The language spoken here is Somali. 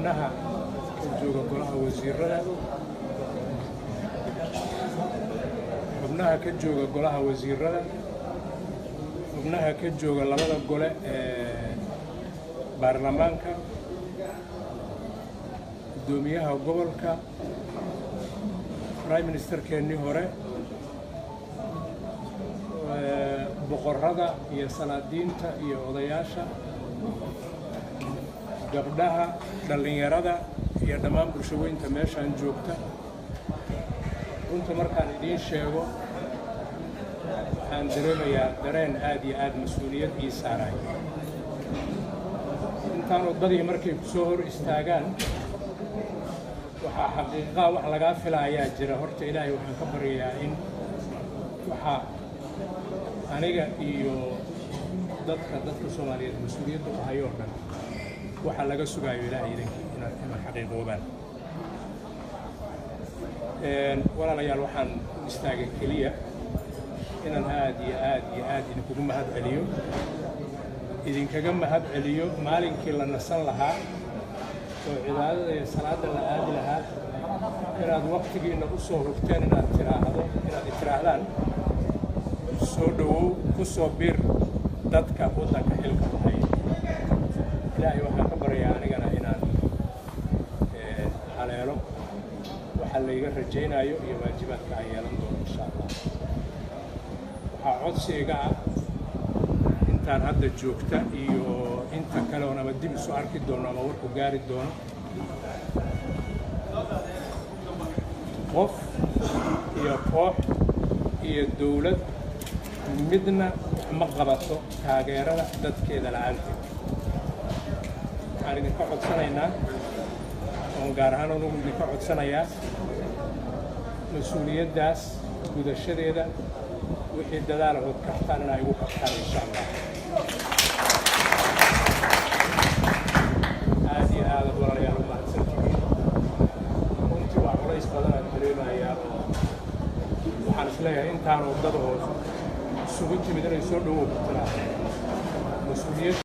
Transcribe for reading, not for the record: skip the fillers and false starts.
Xubnaha ka jooga golaha wasiirada, xubnaha ka jooga golaha wasiirada, xubnaha ka jooga labada gole ee baarlamaanka, guddoomiyaha gobolka, prime ministerkeennii hore, boqorrada iyo salaadiinta iyo odayaasha, gabdhaha, dhallinyarada iyo dhammaan bulshaweynta meeshaan joogta, runta markaan idiin sheego, waxaan dareemayaa dareen aad iyo aad mas-uuliyad ii saaray. Intaan waddadii markay ku soo hor istaagaan, waxaa xaqiiqaa wax lagaa fila ayaa jira. Horta Ilaahay waxaan ka baryayaa in waxaa aniga iyo dadka Soomaaliyeed mas-uuliyadda u hayo oo dhan waxa laga sugaayo Ilaahay idankii inay xaqiiqoobaan. Walaalayaal, waxaan u istaagay keliya inaan aad iyo aad iyo aad idinkugu mahad celiyo, idinkaga mahad celiyo maalinkii la nasan lahaa oo cibaadada iyo salaadda la aadi lahaa inaad waqtigiinna u soo hurteen inaad tiraahdo, inaad tiraahdaan "Soo dhowow, ku soo bir dadka waddanka xilka u haya." Ilaahay waxaan ka baryayaa anigana inaan haleelo waxaa layga rajaynayo iyo waajibaadka aan yeelan doono, insha Allah. Waxaa codsiga ah intaan hadda joogta iyo inta kale oon ama dib isu arki doono ama warku gaari doono, qof iyo koox iyo dowlad midna ma qabato taageerada dadkeeda la'aanteed. Waxaan idinka codsanaynaa oon gaar ahaan anugu idinka codsanayaa mas-uuliyaddaas gudashadeeda wixii dadaalahood kartaan inaa igu kabtaan, insha Allah. Aad iyo aadad, walaalayaal, u mahadsantihiin. Runtii waa culays badan aan dareemayaa oo waxaan isleeyahay intaan waddada hoos isugu timid inay soo dhowow ku tiraa mas-uuliyad.